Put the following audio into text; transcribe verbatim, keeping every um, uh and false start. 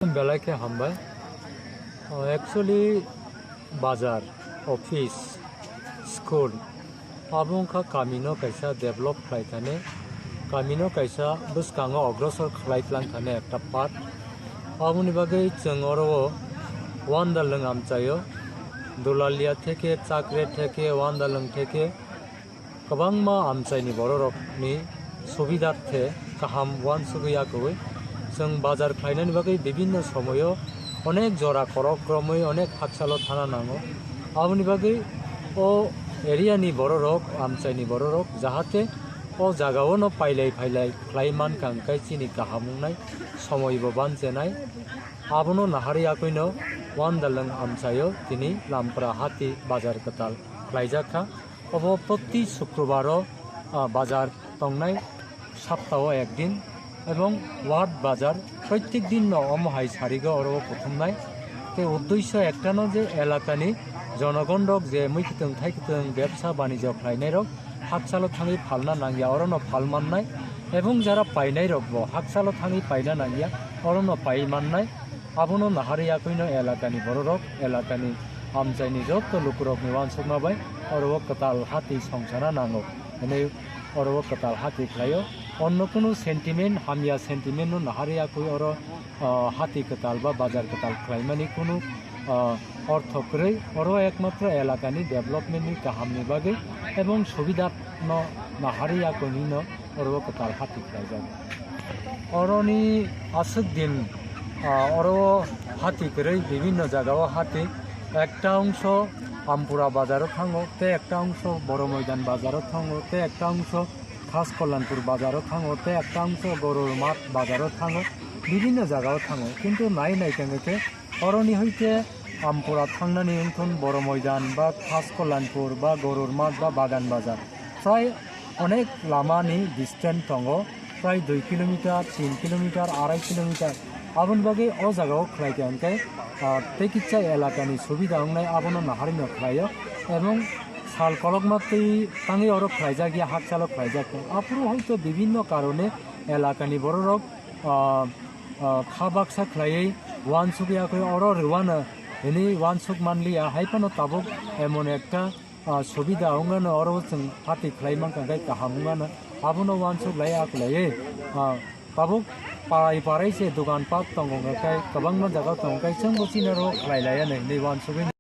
Belai khe hambai. O, actually, bazar, office, school, abo wngkha kamino kaisa develop khlai thani, kamino kaisa bwskango ogrosor khlai tlang thani ekta part. Aboni bagwi chwng oro o Wandalwng amchaio, Dulalia theke, Chakre theke, Wandalwng theke, kwbangma amchaini bororokni subidharthe kaham uansugwi yakowi chwng bazar khlainani bagwi bibinno somoyo onek jora korok romwi onek haksalo thana nango. Aboni bagwi o area ni bororok, amchaini bororok jahate o jagao no pailai phailai khlai mankha, hwnkhe chini kaham wngnai, somoibo banchenai. Abono naharwi yakoino Wandalwng amchaio tini Lampra hati bazar kwtal khlaijak kha. Obo proti Shukrobaro, ah, bazar tongnai, saptao ekdin, ebong ward bazar proitek dinno omo hai sarigo oro o kuthumnai. Tei uddesyo ektano je elakani jonogonrok je mui kwtwng thai kwtwng bebsa banijyo khlainairok haksalo thangwi phalna nangya, orono phal mannai, ebong jara painairokbo haksalo thangwi paina nangya, orono pai mannai. Abono naharwi yakoino elakani bororok, elakani amchaini jotto lukurokni uansukma bai oro o kwtal hati songsana nango hwnwi oro o kwtal hati khlaio. Onno kunu sentiment, hamya sentiment no naharwi yakwi oro, ah, hati kwtal ba bazar kwtal khlaimani kunu, ah, ortho kwrwi. Oro ekmatro elakani development ni kahamni bagwi ebong subida no naharwi yakwi hwnwi no oro o kwtal hati khlaijak. Oroni aswk din, ah, oro hati kwrwi bibinno jagao hati, ekta ongso Ampura bazaro thango, tei ekta ongso Boro Moidan bazaro thango, tei ekta ongso Khas Kalyanpur bazaro thango, tei ekta ongso Goror Math bazaro thango, bibinno jagao thango. Kintu nai nai tongwi khe oroni hoite Ampura thangnani wngthun Boro Moidan ba Khas Kalyanpur ba Goror Math ba Bagan Bazar. Prai onek lama ni distance tongo, prai dui kilometer, tin kilometer, arai kilometer. Aboni bagwi o jaga o khlai kha hwnkhe, ah, tei kisa elaka ni subida wngnai abono naharwi no khlai o, ebong sal kolokma twi tangwi oro khlaijak ya, hakchalo khlaijak tong. Aphuru hoito bibinno karone elaka ni bororok, ah, ah, kha baksa khlaiwi uansuk yakwi oro rwano hwnwi uansuk manliya, hai phano tabuk emon ekta ah, subida wngmano oro chwng hati khlai mankha, hwnkhe kaham wngmano abono uansuk lai aklaiwi, ah, tabuk parai parai se dogan pat tongo, hwnkhe kwbangma jaga tongo, hwnkhe chwngbo chini oro khlai laiya hinwi uansugwi.